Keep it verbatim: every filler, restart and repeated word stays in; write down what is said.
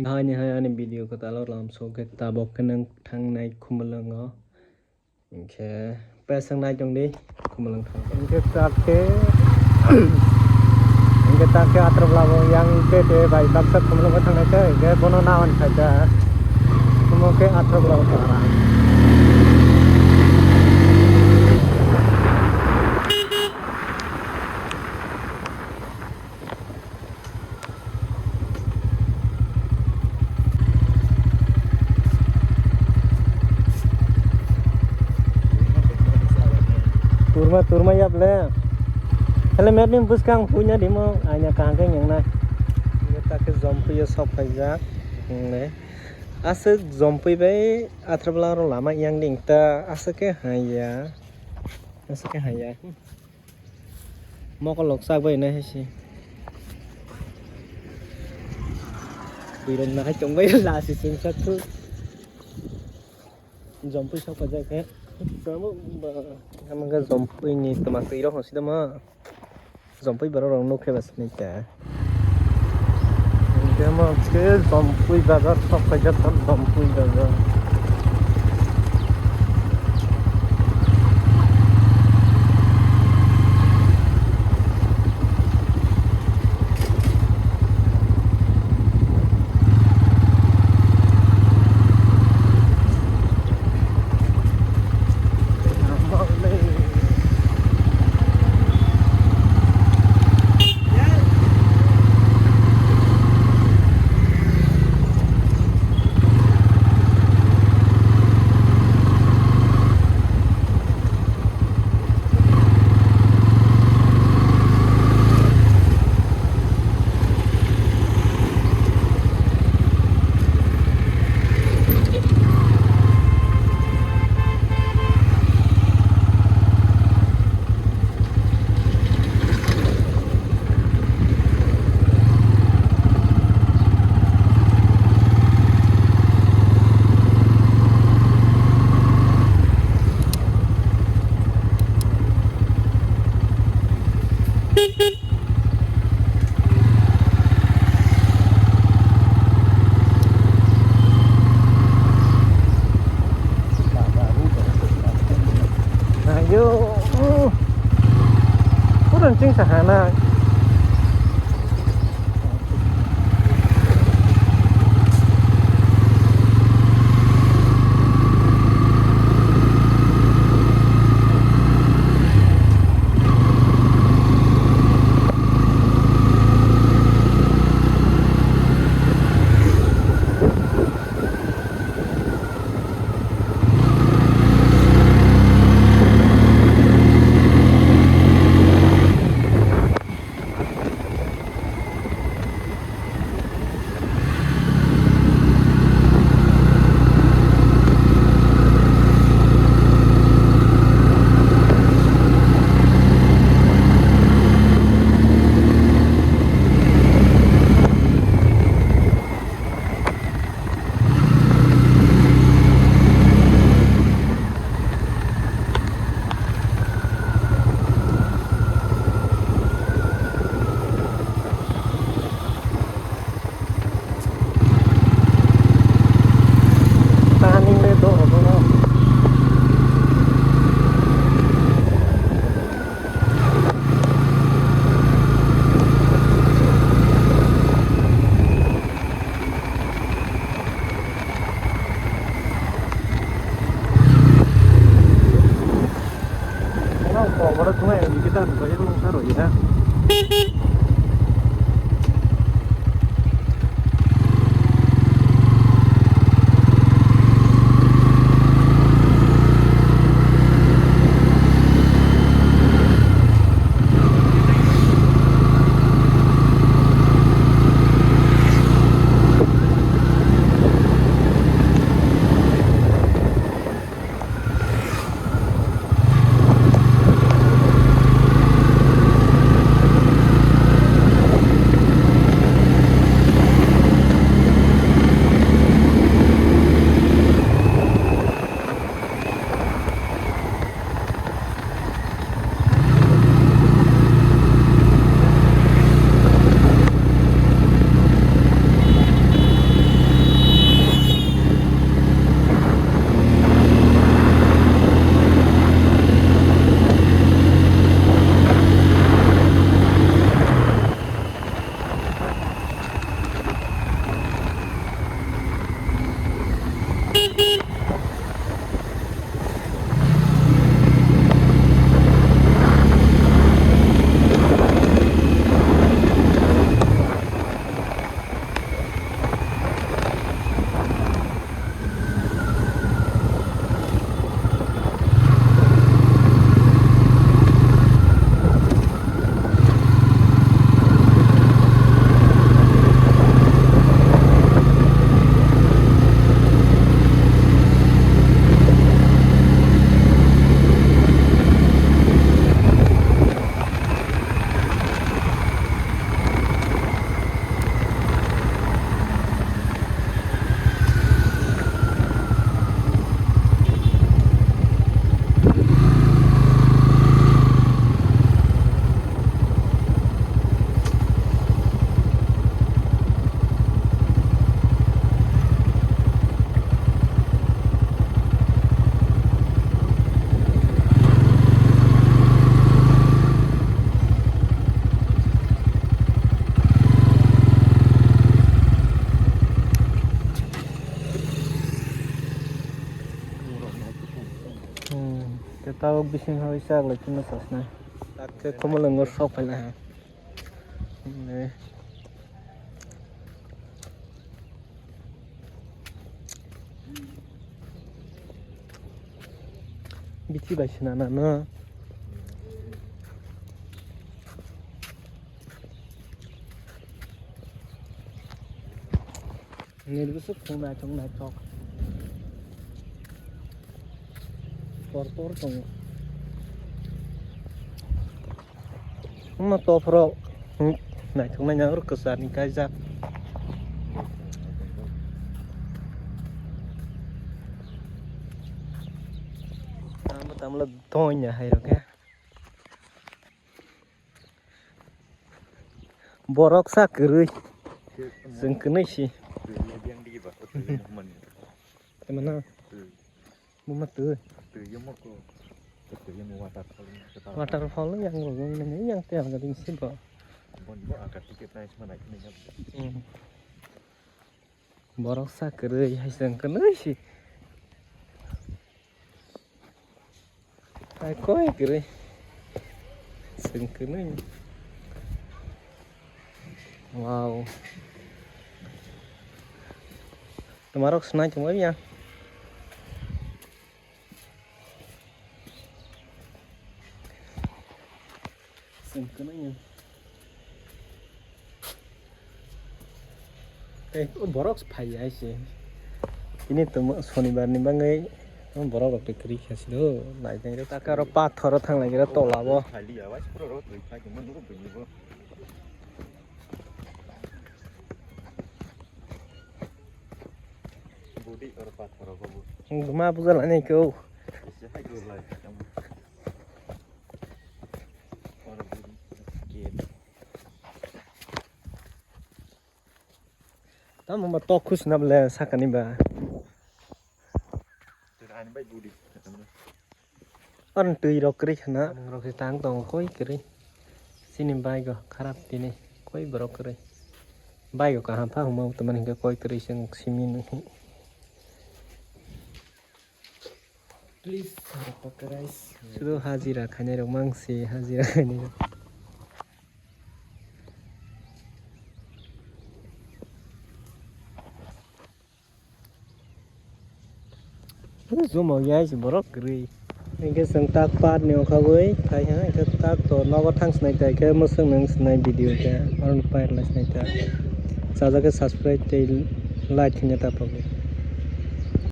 Haini hai ani video kwtalo lam sok khe tabok khe nang thangnai Khumulwngo. Hinkhe pesang nai tong di Khumulwng thang. Hinkhe tak khe, hinkhe tak khe Athrablabo yang khe te bai baksa Khumulwngo thangnai khe, hinkhe bono nawan khaijak. Omo khe Athrablabo para. Turma, turma yap le. Helmet ni bwskang huina dimo, aina kaham khe nyangnai. Ye ta khe Jompui o sok phaijak. Hingle. Aswk Jompui bai Athrablabo lama yang ding ta aswk khe haiya. Aswk khe haiya. Mokol rok chak bai nai hai se. Bwrwi rok nahai tong bai lasi chwng sak thu. Jompui sok phaijak khe. Tamo ba, tamo khe Jompui ni twma twi rok sida ma. Jompui borok rok nuk khe ba sinai ta. Hinkhe mo khe Jompui bazar sok phaijak kha, Jompui bazar. Ayo, uh, kurang cing sahana. Tabuk bising hai chaklai phano sasnai. Takhe khumulwngo sok phailai ha. Ne. Bithi bai swnana no. Nini bwswk khung naithok naithok. Por por tongo. Omo tophoro, hmm, naithok naina oro kwchar ni kaijak. Tamo tamo donya hai rok khe. Borok sa kwrwi. Chwng kwnwi si. Tama na? Buma twi. Waterfall yang rogong nini yang te ang gading si bo. Hmm. Borok sa kwrwi hai chwng kwnwi si. Hai koi kwrwi. Chwng kwnwi. Wow. Tomarok snai tongbai ya. Chwng kwnwi. Tei borok phai ya se. Tini tongmo sonibar ni bagwi borok rok twi kwrwi kha se do. Nai nai rok taka rok pathor o thang lai khe tola bo. Ma buja lai nai khe o. Tamo ma tok khus na bole sakani ba. Ani bai budi. Ar twi rok kwrwi khana. Rok se tang tong koi kwrwi. Chini bike o kharap tini koi borok kwrwi. Bike o kaham pha hwnma tongmani hwnkhe koi kwrwi chwng simi nukhi. Please, sudu hajira khainai rok mang se hajira khainai rok. Jomo ya se borok kwrwi. Hingke chwng tak part ni ongkha bai phai ha, hingke tak to nogo thang swnai tai khe mwswk nung swnai video khe oro no pair lai swnai ta. Chajak khe subscribe tei like khaina ta pogwi.